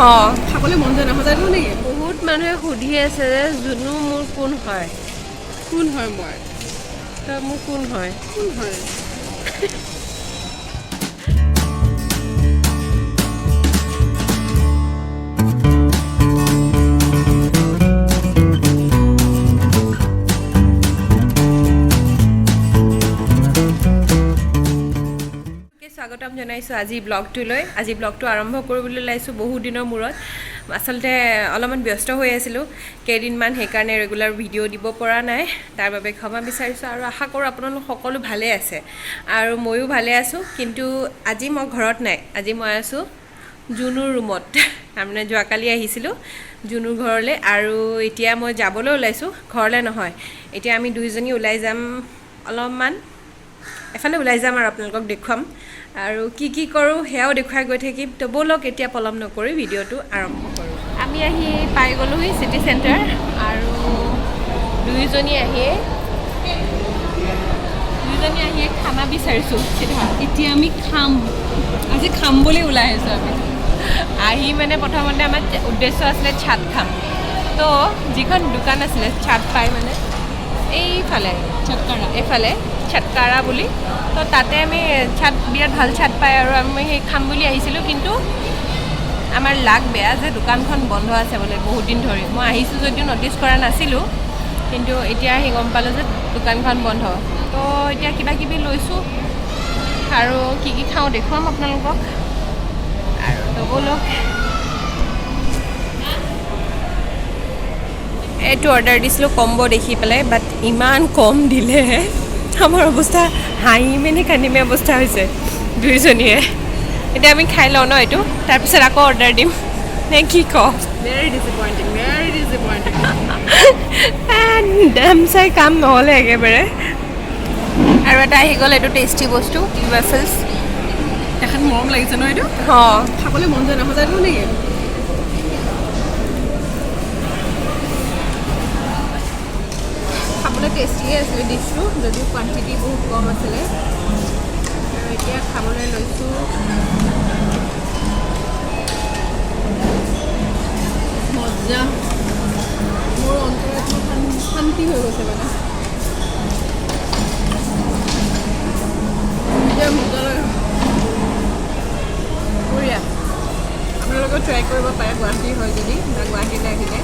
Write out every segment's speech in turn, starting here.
অঁ, খাবলৈ মন যায় নহয় জানো নেকি? বহুত মানুহে সুধি আছে যে জুনু মোৰ কোন হয়। কোন হয় মই? তই মোৰ কোন হয়? কোন হয়? স্বাগতম জনাইছোঁ আজি ব্লগটোলৈ। আজি ব্লগটো আৰম্ভ কৰিবলৈ ওলাইছোঁ বহুত দিনৰ মূৰত। আচলতে অলপমান ব্যস্ত হৈ আছিলোঁ কেইদিনমান, সেইকাৰণে ৰেগুলাৰ ভিডিঅ' দিব পৰা নাই, তাৰ বাবে ক্ষমা বিচাৰিছোঁ। আৰু আশা কৰোঁ আপোনালোক সকলো ভালে আছে আৰু ময়ো ভালে আছোঁ। কিন্তু আজি মই ঘৰত নাই, আজি মই আছোঁ জুনুৰ ৰুমত। তাৰমানে যোৱাকালি আহিছিলোঁ জুনুৰ ঘৰলৈ আৰু এতিয়া মই যাবলৈ ওলাইছোঁ, ঘৰলৈ নহয়। এতিয়া আমি দুইজনী ওলাই যাম, অলপমান এফালে ওলাই যাম আৰু আপোনালোকক দেখুৱাম আৰু কি কি কৰোঁ সেয়াও দেখুৱাই গৈ থাকিম। তো ব'লক এতিয়া পলম নকৰি ভিডিঅ'টো আৰম্ভ কৰোঁ। আমি আহি পাই গ'লোহি চিটি চেণ্টাৰ আৰু দুয়োজনী আহিয়ে খানা বিচাৰিছোঁ চিধা। এতিয়া আমি খাম, আজি খাম বুলি ওলাই আহিছোঁ আমি। আহি মানে প্ৰথমতে আমাৰ উদ্দেশ্য আছিলে চাট খাম। তো যিখন দোকান আছিলে চাট পাই মানে এইফালে চটকাৰা, এইফালে চটকাৰা বুলি, তো তাতে আমি চাট বিৰাট ভাল চাট পায় আৰু আমি সেই খাম বুলি আহিছিলোঁ। কিন্তু আমাৰ লাক বেয়া যে দোকানখন বন্ধ আছে বোলে বহুত দিন ধৰি। মই আহিছোঁ যদিও ন'টিছ কৰা নাছিলোঁ, কিন্তু এতিয়া আহি গম পালোঁ যে দোকানখন বন্ধ। তো এতিয়া কিবা কিবি লৈছোঁ আৰু কি কি খাওঁ দেখুৱাম আপোনালোকক। আৰু তো ব'লক, এইটো অৰ্ডাৰ দিছিলোঁ কম্ব' দেখি পেলাই, বাট ইমান কম দিলে, আমাৰ অৱস্থা হাঁহি মানে কান্দিমে অৱস্থা হৈছে দুয়োজনীয়ে। এতিয়া আমি খাই লওঁ ন এইটো, তাৰপিছত আকৌ অৰ্ডাৰ দিম নে কি ক? Very disappointing, very disappointing. দাম চাই কাম নহ'লে একেবাৰে। আৰু এটা আহি গ'ল এইটো টেষ্টি বস্তু, ৱেফেলছ। দেখাত মৰম লাগিছে ন এইটো? অঁ, খাবলৈ মন যায় নহয় জানো নেকি? খাবলৈ টেষ্টিয়ে আছিলে ডিছটো, যদিও কোৱাণ্টিটি বহুত কম আছিলে। আৰু এতিয়া খাবলৈ লৈছোঁ। মজা, মোৰ অন্তৰত শান্তি হৈ গৈছে মানে। এতিয়া মজা লাগে, বঢ়িয়া। আপোনালোকেও ট্ৰাই কৰিব পাৰে গুৱাহাটী হয় যদি বা গুৱাহাটীলৈ আহিলে।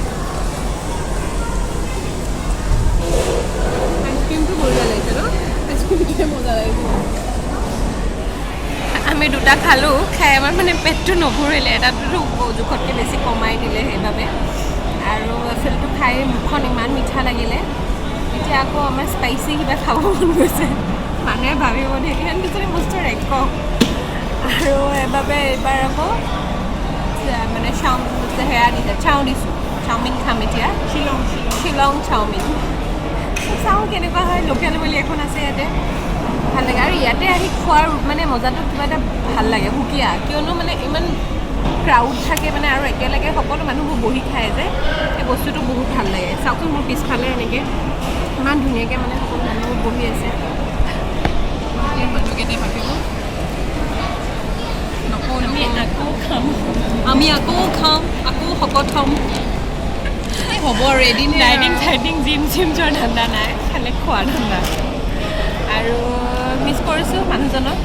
আইচক্ৰীমটো বঢ়িয়া লাগিছে ন? আইচক্ৰীমটোৱে মজা লাগিছে। আমি দুটা খালোঁ, খাই আমাৰ মানে পেটটো নভৰিলে, এটাটোতো জোখতকৈ বেছি কমাই দিলে সেইবাবে। আৰু ৱেফেলটো খাই মুখখন ইমান মিঠা লাগিলে। এতিয়া আকৌ আমাৰ স্পাইচি কিবা খাব মন গৈছে। মানুহে ভাবিব দেই ইমান দুজনী বস্তু ৰেক। আৰু সেইবাবে এইবাৰ আকৌ মানে সেয়া দিছে, চাওঁ দিছোঁ, চাওমিন খাম এতিয়া। শ্বিলং, শ্বিলং, শ্বিলং চাওমিন চাওঁ কেনেকুৱা হয়। লোকেল বুলি এখন আছে ইয়াতে, ভাল লাগে। আৰু ইয়াতে আহি খোৱাৰ মানে মজাটো কিবা এটা ভাল লাগে সুকীয়া, কিয়নো মানে ইমান ক্ৰাউড থাকে মানে আৰু একেলগে সকলো মানুহবোৰ বহি খায় যে, সেই বস্তুটো বহুত ভাল লাগে। চাওকচোন মোৰ পিছফালে এনেকৈ ইমান ধুনীয়াকৈ মানে সকলো মানুহবোৰ বহি আছে। গুৱাহাটীৰ মানুহকেইটাই ভাবিব নকওঁ। আমি আকৌ খাম, আমি আকৌ খাম, আকৌ শকত হ'ম। এই হ'ব আৰু এদিন। ডাইটিং চাইটিং জিম চিম যোৱাৰ ধান্দা নাই, খালি খোৱা ধান্দা। আৰু মিছ কৰিছোঁ মানুহজনক।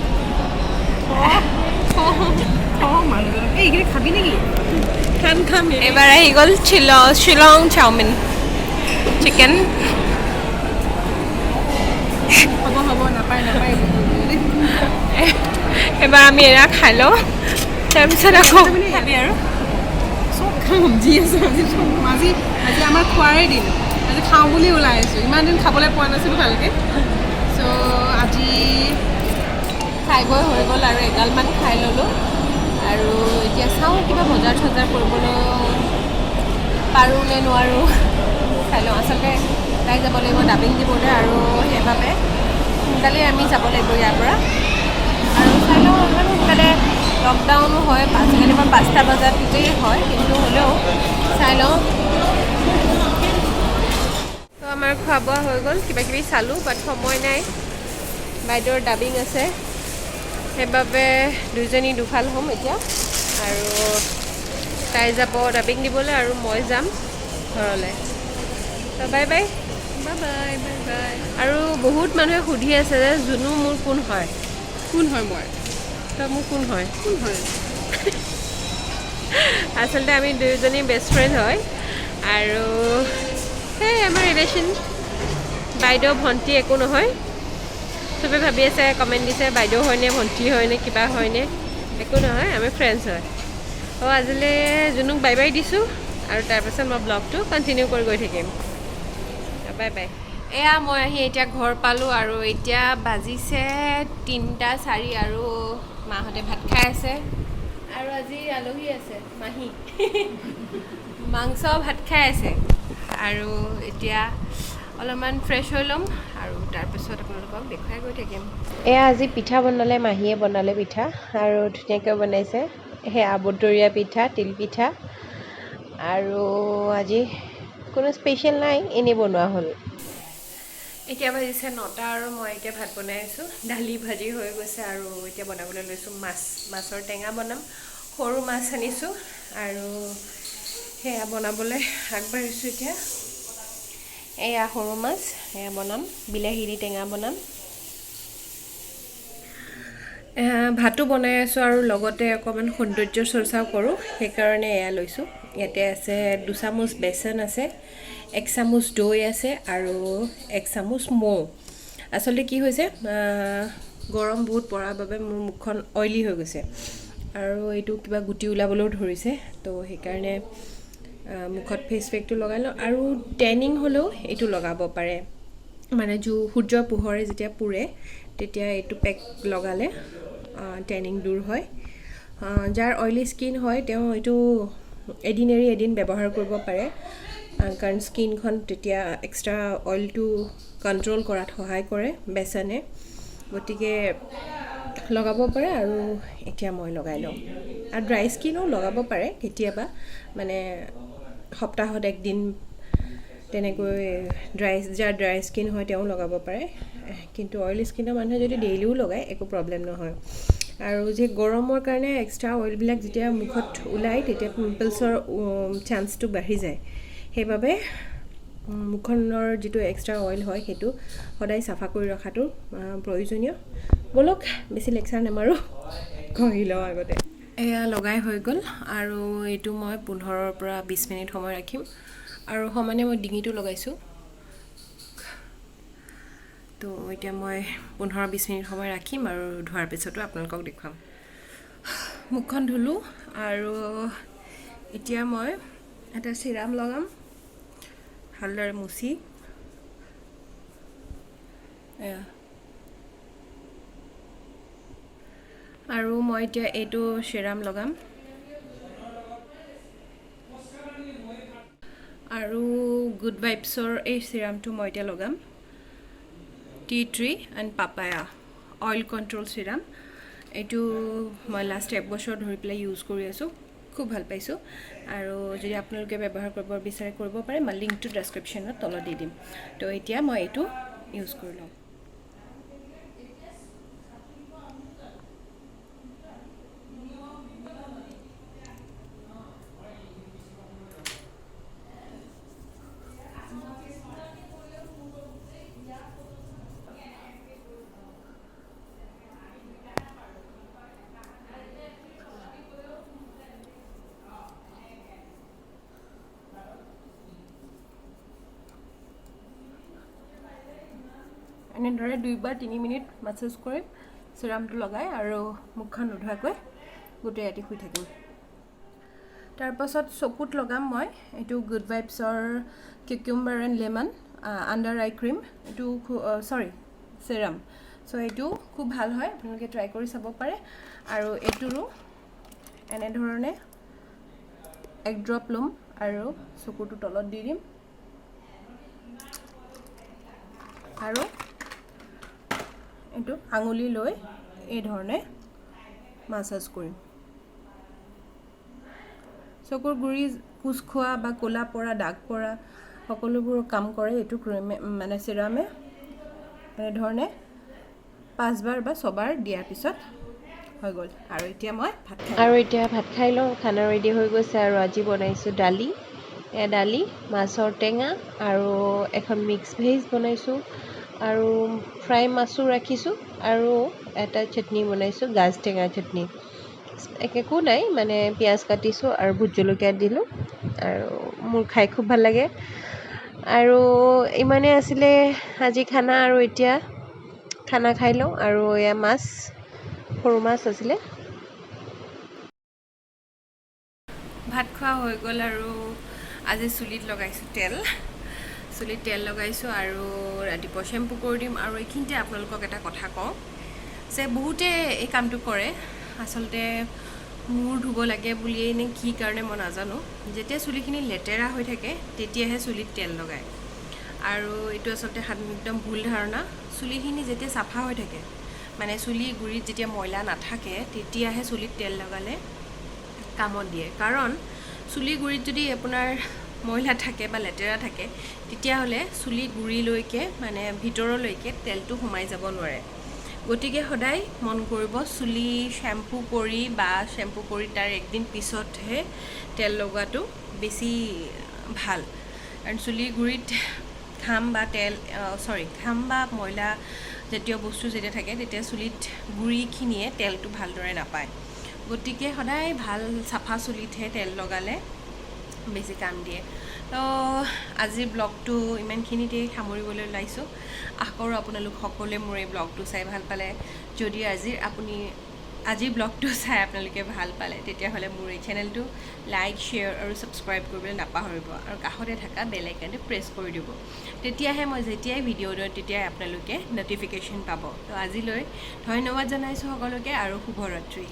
মানুহজনক এই এইখিনি খাবি নেকি? খাম খাম। এইবাৰ আহি গ'ল শ্বিলং চাওমিন চিকেন। হ'ব হ'ব, নাপায় নাপায়। এবাৰ আমি এয়া খাই লওঁ, তাৰপিছত আকৌ খাবি আৰু চব খাম যি আছে আজি, চব খাম আজি। আজি আমাৰ খোৱাৰে দিন, আজি খাওঁ বুলি ওলাই আহিছোঁ। ইমান দিন খাবলৈ পোৱা নাছিলোঁ ভালকৈ, চ' আজি খাই বৈ হৈ গ'ল আৰু এগালমান খাই ল'লোঁ। আৰু এতিয়া চাওঁ কিবা বজাৰ চজাৰ কৰিবলৈ পাৰোঁ নে নোৱাৰোঁ, খাই লওঁ। আচলতে ওলাই যাব লাগিব ডাবিং দিবলৈ আৰু সেইবাবে সোনকালে আমি যাব লাগিব ইয়াৰ পৰা। আৰু চাই লওঁ ইমান সোনকালে লকডাউনো হয়, আজিকালি মই 5টা বজাতেই হয়, কিন্তু হ'লেও চাই লওঁ। তো আমাৰ খোৱা বোৱা হৈ গ'ল, কিবা কিবি চালোঁ, বাট সময় নাই, বাইদেউৰ ডাবিং আছে, সেইবাবে দুইজনী দুফাল হ'ম এতিয়া। আৰু তাই যাব ডাবিং দিবলৈ আৰু মই যাম ঘৰলৈ। তো bye bye. Bye bye, bye bye. আৰু বহুত মানুহে সুধি আছে যে জুনু মোৰ কোন হয়। কোন হয় মই? তই মোৰ কোন হয়? কোন হয়? আচলতে আমি দুয়োজনী বেষ্ট ফ্ৰেণ্ড হয় আৰু সেই আমাৰ ৰিলেশ্যন বাইদেউ ভণ্টি একো নহয়। চবে ভাবি আছে, কমেণ্ট দিছে বাইদেউ হয়নে ভণ্টি হয়নে কিবা হয়নে, একো নহয়, আমি ফ্ৰেণ্ডছ হয়। অঁ, আজিলৈ জুনুক বাই বাই দিছোঁ আৰু তাৰপাছত মই ব্লগটো কণ্টিনিউ কৰি গৈ থাকিম। Bye bye. এয়া মই আহি এতিয়া ঘৰ পালোঁ আৰু এতিয়া বাজিছে 3:04 আৰু মাহঁতে ভাত খাই আছে আৰু আজি আলহী আছে, মাহী মাংস ভাত খাই আছে। আৰু এতিয়া অলপমান ফ্ৰেছ হৈ ল'ম আৰু তাৰপিছত আপোনালোকক দেখুৱাই গৈ থাকিম। এয়া আজি পিঠা বনালে, মাহীয়ে বনালে পিঠা আৰু ধুনীয়াকৈ বনাইছে। সেয়া আবতৰীয়া পিঠা, তিল পিঠা। আৰু আজি কোনো স্পেচিয়েল নাই, এনেই বনোৱা হ'ল। এতিয়া বাজিছে 9টা আৰু মই এতিয়া ভাত বনাই আছোঁ। দালি ভাজি হৈ গৈছে আৰু এতিয়া বনাবলৈ লৈছোঁ মাছ। মাছৰ টেঙা বনাম, সৰু মাছ আনিছোঁ আৰু সেয়া বনাবলৈ আগবাঢ়িছোঁ এতিয়া। এয়া সৰু মাছ, এয়া বনাম, বিলাহী দি টেঙা বনাম। ভাতো বনাই আছোঁ আৰু লগতে অকণমান সৌন্দৰ্য চৰ্চাও কৰোঁ, সেইকাৰণে এয়া লৈছোঁ। ইয়াতে আছে 2 চামুচ বেচন আছে, 1 চামুচ দৈ আছে আৰু 1 চামুচ মৌ। আচলতে কি হৈছে, গৰম বহুত পৰাৰ বাবে মোৰ মুখখন অইলি হৈ গৈছে আৰু এইটো কিবা গুটি ওলাবলৈও ধৰিছে। তো সেইকাৰণে মুখত ফেচ পেকটো লগাই লওঁ। আৰু টেনিং হ'লেও এইটো লগাব পাৰে, মানে সূৰ্যৰ পোহৰে যেতিয়া পোৰে তেতিয়া এইটো পেক লগালে টেনিং দূৰ হয়। যাৰ অইলি স্কিন হয় তেওঁ এইটো এদিন এৰি এদিন ব্যৱহাৰ কৰিব পাৰে, কাৰণ স্কিনখন তেতিয়া এক্সট্ৰা অইলটো কণ্ট্ৰল কৰাত সহায় কৰে বেচনে। গতিকে লগাব পাৰে আৰু এতিয়া মই লগাই লওঁ। আৰু ড্ৰাই স্কিনো লগাব পাৰে কেতিয়াবা, মানে সপ্তাহত একদিন তেনেকৈ যাৰ ড্ৰাই স্কিন হয় তেওঁ লগাব পাৰে। কিন্তু অইলি স্কিনৰ মানুহে যদি ডেইলিও লগায় একো প্ৰব্লেম নহয়। আৰু যে গৰমৰ কাৰণে এক্সট্ৰা অইলবিলাক যেতিয়া মুখত ওলায় তেতিয়া পিম্পলছৰ চান্সটো বাঢ়ি যায়। সেইবাবে মুখখনৰ যিটো এক্সট্ৰা অইল হয় সেইটো সদায় চাফা কৰি ৰখাটো প্ৰয়োজনীয়। ব'লক, বেছি লেকচাৰ নামাৰোঁ, ঘঁহি লওঁ আগতে। এয়া লগাই হৈ গ'ল আৰু এইটো মই 15ৰ পৰা 20 মিনিট সময় ৰাখিম আৰু সমানে মই ডিঙিটো লগাইছোঁ। তো এতিয়া মই 15-20 মিনিট সময় ৰাখিম আৰু ধোৱাৰ পিছতো আপোনালোকক দেখুৱাম। মুখখন ধুলোঁ আৰু এতিয়া মই এটা চিৰাম লগাম ভালদৰে মুচি। এয়া আৰু মই এতিয়া এইটো চিৰাম লগাম আৰু গুড ভাইবছৰ এই চিৰামটো মই এতিয়া লগাম, tea tree and papaya oil control serum। এইটো মই লাষ্ট এক বছৰ ধৰি পেলাই ইউজ কৰি আছোঁ, খুব ভাল পাইছোঁ। আৰু যদি আপোনালোকে ব্যৱহাৰ কৰিব বিচাৰে কৰিব পাৰে, মই লিংকটো ডেছক্ৰিপশ্যনত তলত দি দিম। তো এতিয়া মই এইটো ইউজ কৰি লওঁ। এনেদৰে 2 বা 3 মিনিট মাছাজ কৰিম চিৰামটো লগাই আৰু মুখখন নোধোৱাকৈ গোটেই ৰাতি শুই থাকিম। তাৰপাছত চকুত লগাম মই এইটো good ভাইবছৰ cucumber and lemon under eye cream, এইটো চৰি চিৰাম। চ' এইটো খুব ভাল হয়, আপোনালোকে ট্ৰাই কৰি চাব পাৰে। আৰু এইটোৰো এনেধৰণে এক ড্ৰপ ল'ম আৰু চকুটোৰ তলত দি দিম আৰু এইটো আঙুলি লৈ এই ধৰণে মাছাজ কৰিম। চকুৰ গুৰি কোচ খোৱা বা ক'লা পৰা, দাগ পৰা সকলোবোৰ কাম কৰে এইটো ক্ৰীমে, মানে চিৰামে। এনেধৰণে পাঁচবাৰ বা ছবাৰ দিয়াৰ পিছত হৈ গ'ল। আৰু এতিয়া মই ভাত খাই আৰু এতিয়া ভাত খাই লওঁ। খানা ৰেডি হৈ গৈছে আৰু আজি বনাইছোঁ দালি, এয়া দালি, মাছৰ টেঙা আৰু এখন মিক্স ভেজ বনাইছোঁ আৰু ফ্ৰাই মাছো ৰাখিছোঁ আৰু এটা চাটনি বনাইছোঁ, গাজ টেঙা চাটনি। একো নাই, মানে পিঁয়াজ কাটিছোঁ আৰু ভোট জলকীয়া দিলোঁ আৰু মোৰ খাই খুব ভাল লাগে। আৰু ইমানেই আছিলে আজি খানা। আৰু এতিয়া খানা খাই লওঁ। আৰু এয়া মাছ, সৰু মাছ আছিলে। ভাত খোৱা হৈ গ'ল আৰু আজি চুলিত লগাইছোঁ তেল। চুলিত তেল লগাইছোঁ আৰু ৰাতিপুৱা শ্বেম্পু কৰি দিম। আৰু এইখিনিতে আপোনালোকক এটা কথা কওঁ যে বহুতে এই কামটো কৰে, আচলতে মূৰ ধুব লাগে বুলিয়েই নে কি কাৰণে মই নাজানো, যেতিয়া চুলিখিনি লেতেৰা হৈ থাকে তেতিয়াহে চুলিত তেল লগায়। আৰু এইটো আচলতে একদম ভুল ধাৰণা। চুলিখিনি যেতিয়া চাফা হৈ থাকে, মানে চুলিৰ গুৰিত যেতিয়া ময়লা নাথাকে, তেতিয়াহে চুলিত তেল লগালে কামত দিয়ে। কাৰণ চুলিৰ গুৰিত যদি আপোনাৰ ময়লা থাকে বা লেতেৰা থাকে, তেতিয়াহ'লে চুলিৰ গুৰিলৈকে, মানে ভিতৰলৈকে তেলটো সোমাই যাব নোৱাৰে। গতিকে সদায় মন কৰিব, চুলি শ্বেম্পু কৰি বা শ্বেম্পু কৰি তাৰ একদিন পিছতহে তেল লগোৱাটো বেছি ভাল। কাৰণ চুলিৰ গুৰিত ঘাম বা তেল, চৰি, ঘাম বা ময়লা জাতীয় বস্তু যেতিয়া থাকে, তেতিয়া চুলিত গুৰিখিনিয়ে তেলটো ভালদৰে নাপায়। গতিকে সদায় ভাল চাফা চুলিতহে তেল লগালে বেছি কাম দিয়ে। তো আজিৰ ব্লগটো ইমানখিনিতেই সামৰিবলৈ ওলাইছোঁ। আশা কৰোঁ আপোনালোক সকলোৱে মোৰ এই ব্লগটো চাই ভাল পালে। যদি আজিৰ ব্লগটো চাই আপোনালোকে ভাল পালে, তেতিয়াহ'লে মোৰ এই চেনেলটো লাইক, শ্বেয়াৰ আৰু ছাবস্ক্ৰাইব কৰিবলৈ নাপাহৰিব আৰু কাষতে থকা বেল আইকনটো প্ৰেছ কৰি দিব। তেতিয়াহে মই যেতিয়াই ভিডিঅ' দিওঁ, তেতিয়াই আপোনালোকে ন'টিফিকেশ্যন পাব। তো আজিলৈ ধন্যবাদ জনাইছোঁ সকলোকে আৰু শুভৰাত্ৰি।